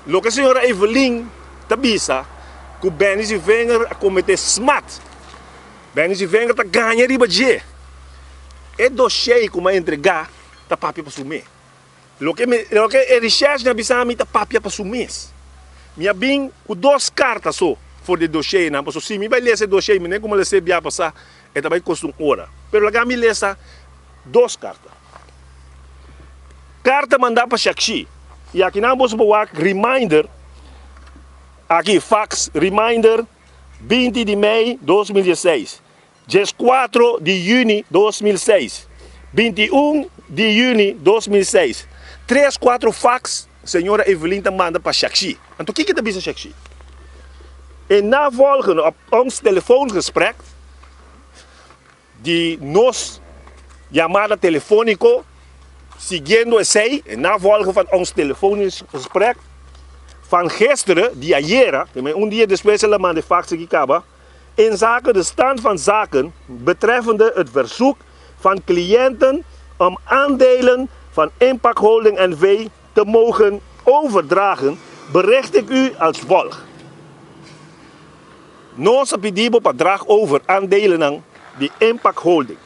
Loke señora Evelyn ta bisa ku Benny Zievinger a kometé smat. Benny Zievinger ta gaña riba dje. E doshei ku mi a entregá ta papia pa su mes. Loke mi loke e reshèrshnan a bisa mi ta papia pa su mes. Mi a bin ku dos karta so for di e dosheinan pasobra si mi bai lesa e doshei mi nen ku mi a lesa e bia pasá e ta bai kosta un ora. Pero laga mi lesa dos karta. Karta mandá pa Shakshi. I akinan boso por wak reminder, aki fax reminder 20 di mei 2016, 14 di yüni 2006, 21 di yüni 2006. Tres kuatro fax señora Evelyn ta manda pa Shakshi. Anto kiko ta bisa Shakshi? E navolgende op ons telefoongesprek di nos yamada telefóniko, siguiendo esei, e navolgen van ons telefonisch gesprek van gisteren, di ayera, un dia despues el a manda e fax aki kaba, inzake de stand van zaken betreffende het verzoek van cliënten om aandelen van Impact Holding NV te mogen overdragen, bericht ik u als volgt. Nos a pidi bo pa drag over aandelennan di Impact Holding.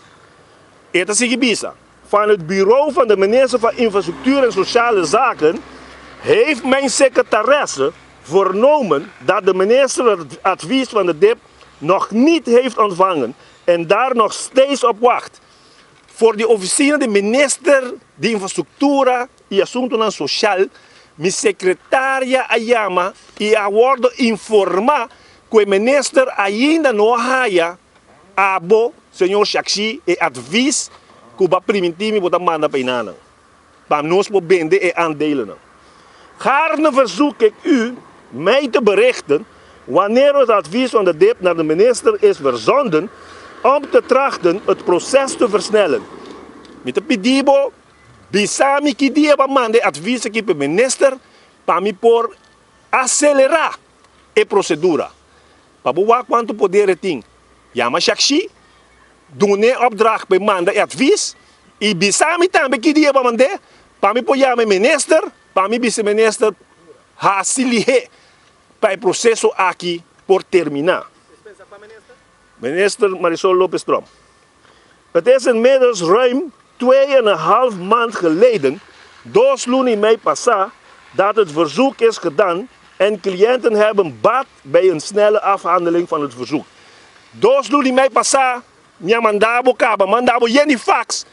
E ta sigui bisa, Van het bureau van de minister van Infrastructuur en Sociale Zaken heeft mijn secretaresse vernomen dat de minister het advies van de dip nog niet heeft ontvangen en daar nog steeds op wacht. For di oficina di minister di Infrastructura y Asuntonan Social, mi secretaria a yama y a wordo informa cu e minister ainda no a haya abo, señor Shakshi, e advies cu bo a priminti mi bo ta manda pa enanan, pa nos por bende e aandelennan. Gaarne verzoek ik u mij te berichten wanneer het advies van de dip naar de minister is verzonden om te trachten het proces te versnellen. Mi ta pidi bo bisa mi ki dia bo a manda e advies aki pa e minister pa mi por acelera e procedura. Pa bo wak kuantu poder e tin, yama Shakshi, dun'é opdracht pa e manda e advis i bisa mi tambe ki dia bo a mand'é pa mi por yama e minister pa mi bisa e minister hasi lihé pa e proseso aki por terminá. Minister Marisol Lopez Tromp, Het is inmiddels ruim twee en een half maand geleden, dos luna i mei pasá, dat het verzoek is gedaan en cliënten hebben baat bij een snelle afhandeling van het verzoek. Dos luna i mei pasá mi a manda bo kaba, manda bo yen di fax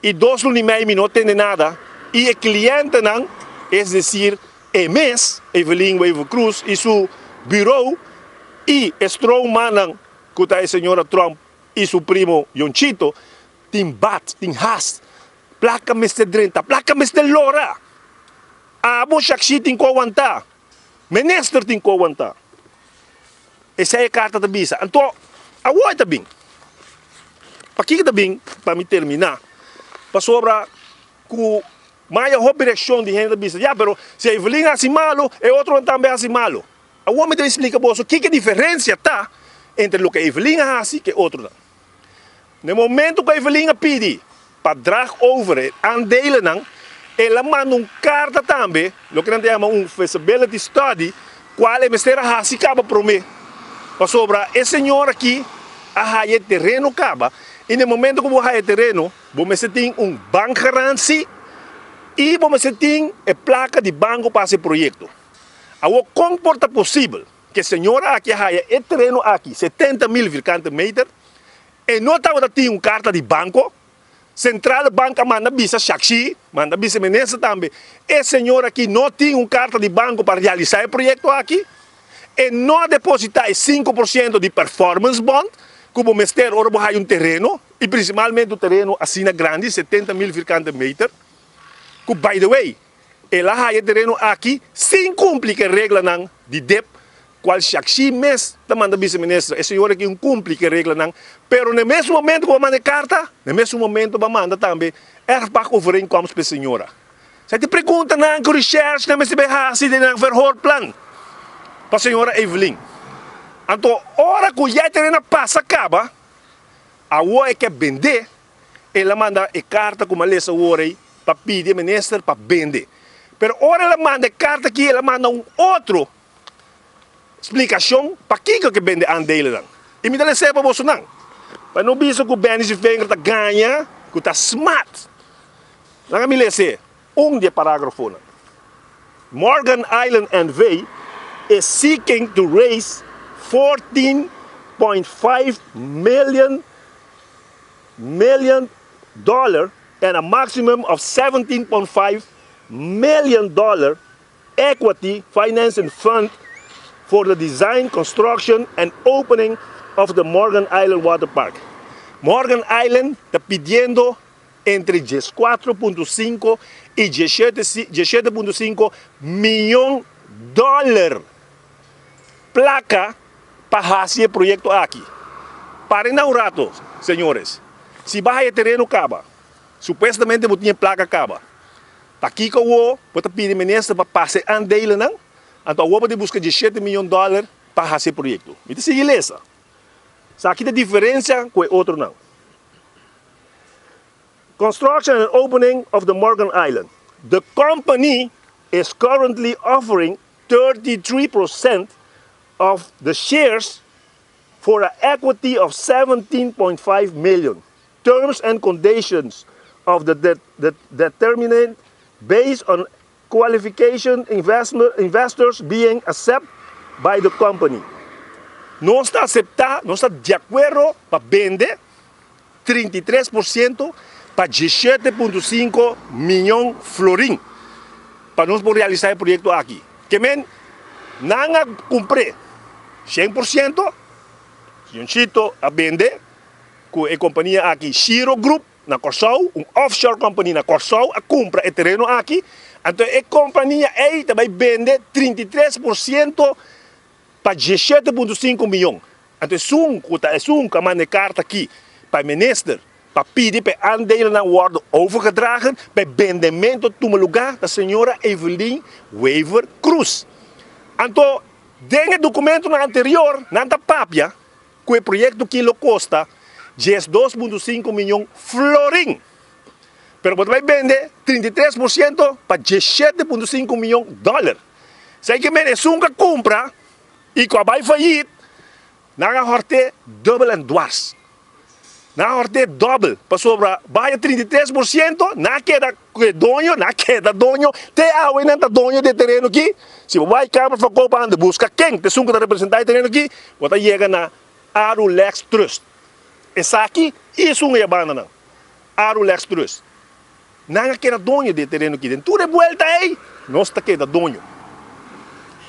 i dos luna i mei mi no tende nada i e cliëntenan, es decir e mes, Evelyn Wever-Croes i su bureau i e stroommannan ku ta e señora Tromp i su primo Yonchito, tin bat, tin hast. Plaka mester drenta, plaka mester lora. Abo Shakshi tin ku awantá, minister tin ku awantá. Esei e karta ta bisa. Anto, awor e ta bin. Pakiko e ta bin? Pa mi terminá. Pasobra ku maya hopi reakshon di hende ta bisa, ya, pero si Evelyn hasi malu, e otronan tambe hasi malu. Awor mi ta bin splika boso kiko e diferensia ta entre loke Evelyn a hasi ku e otronan. Na e momento ku Evelyn a pidi pa drag over e aandelennan, el a manda un karta tambe, loke nan ta yama un feasibility study, kual e mester a hasi kaba promé. Pasobra e señor aki a haya e tereno kaba i na e momento ku bo haya e tereno, bo mester tin un bankgarantie i bo mester tin e plaka di banko pa hasi e proyekto. Awor kon por ta posibel ku e señor aki a haya e tereno aki, 70,000 vierkante meter, e no tabata tin un karta di banko? Centrale Bank a manda bisa Shakshi, manda bisa minister tambe, e señor aki no tin un karta di banko pa realisá e proyekto aki. E no a depositá e 5% di performance bond ku bo mester ora bo haya un tereno, i prinsipalmente un tereno asina grandi, 70,000 vierkante meter, ku by the way, El a haya e tereno aki sin cumpli cu e reglanan di dip, cual Shakshi mes ta manda bisa minister. E señor aki un cumpli cu e reglanan, pero na e mesun momento cu bo a manda e carta, na e mesun momento bo a manda tambe erfpachtovereenkomst pa e señora. Sa ta e preguntanan cu recherche nan mester bay haci den nan verhoorplan pa señora Evelyn. Anto ora cu ya e tereno a pasa caba, awor e ke bende. El a manda e karta ku mi a lesa awor ei pa pidi e minister pa bende. Pero ora el a manda e karta aki, el a manda un otro splikashon pakiko ke bende aandelennan. I mi ta les'é pa bosonan, pa no bisa ku Benny Zwivinger ta gaña, ku ta smat. Laga mi les'é un di e paragrafonan. Morgan Island NV is seeking to raise 14.5 million million dollar and a maximum of 17.5 million dollar equity financing fund for the design, construction and opening of the Morgan Island Water Park. Morgan Island ta pidiendo entre 14.5 y 17.5 miyon dollar placa pa haci e proyecto aki. Paren na un rato, señores. Si baha e tereno caba, supuestamente bo tin e placa caba. Pakiko awor bo ta pidi minister pa pasa e aandelennan? Anto awor bo ta busca 17 miyon dollar pa haci e proyecto. Mi ta sigui lesa. Esaki ta diferencia cu e otronan. Construction and opening of the Morgan Island. The company is currently offering 33% of the shares for an equity of 17.5 million. Terms and conditions of the determined based on qualification investors being accept by the company. Nos ta acepta, nos ta di acuerdo pa bende 33% pa 17.5 miyon florin pa nos por realisa e proyecto aki. Ke men nan a cumpr'e 100%, Sioncito a bende cu e compania aki Shiro Group na Kòrsou, un offshore company na Kòrsou a kumpra e tereno aki, anto e kompania ei ta bai bende 33% pa 17.5 miyon. Anto esun ku ta esun ku a manda e karta aki pa e minister pa pidi pa e aandelennan wòrdu overgedragen pa e bendemento tuma lugá ta señora Evelyn Wever Croes. Anto den e dokumentonan anterior nan ta papia ku e proyekto ki lo kosta 12.5 miyon florin. Pero bo ta bai bende 33% pa 17.5 miyon dòler. Esei ke men esun ku a kumpra i ku a bai fayit, nan a hòrt'é dùbel en dwars. Nan a hòrt'é dòbel pasobra bai a 33%, nan a keda ku e doño, nan a keda doño, te awe nan ta doño di e tereno aki. Si bo bai Kamer van Koophandel buska ken ta esun ku ta representá e tereno aki, bo ta yega na Arulex Trust. Esaki i esun ei a banda nan, Arulex Trust. Nan a keda doño di e tereno aki. Den tur e buelta ei, nos ta keda doño.